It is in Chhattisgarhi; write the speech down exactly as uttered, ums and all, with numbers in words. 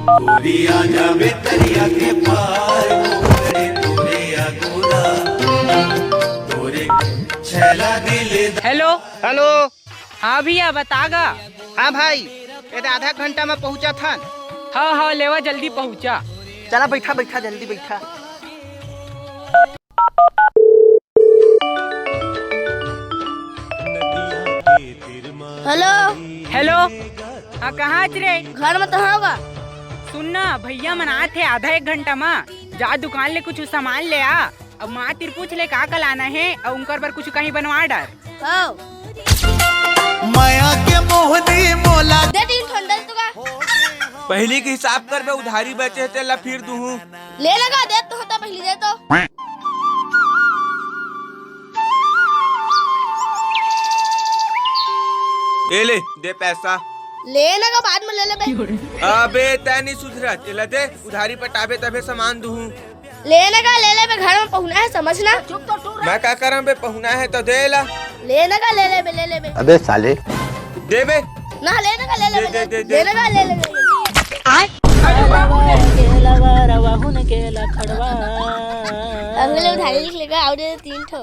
गोरिया जावे तरिया के पार, तोरे तोरे अगोरा, तोरे छैला दिल। हेलो। हेलो। हाँ भैया, बता गा। हाँ भाई, एदे आधा घंटा में पहुँचत हन। हाँ हाँ, लेवा जल्दी पहुँचा। चला बैठा बैठा, जल्दी बैठा। हेलो। हेलो। हाँ, कहाँ हच रे? घर में तो हँव गा। सुन ना, भैया मन आत हे आधा एक घंटा मा, जा दुकान ले कुछ सामान ले आ, अउ माँ तीर पूछ ले का का लाना हे, अउ उनकर बर कुछ कहीं बनवा डार। हव। मया के मोहनी मोला। दे तीन ठन दे तो का। पहिली के हिसाब कर बे, उधारी बचे हे तेला फिर दूहूँ। ले ना गा, दे तो होता पहिली दे तो। ए ले, दे पैसा। ले ना गा, बाद में ले लेबे। अबे तैं नहीं सुधरत, एला दे, उधारी पटाबे तभे सामान दूहूँ। ले ना गा, ले लेबे, घर में पहुना हे, समझ ना। मैं का करम बे, पहुना हे तो दे ला। ले ना गा, ले लेबे, ले लेबे। अबे साले। दे बे। ना, ले ना गा, ले लेबे, दे, दे, दे, ले ना गा, ले लेबे। आय। केला वारा, केला वारा, वाहुन केला खड़वा। अगले उधारी लिख लेगा, और दे तीन ठो।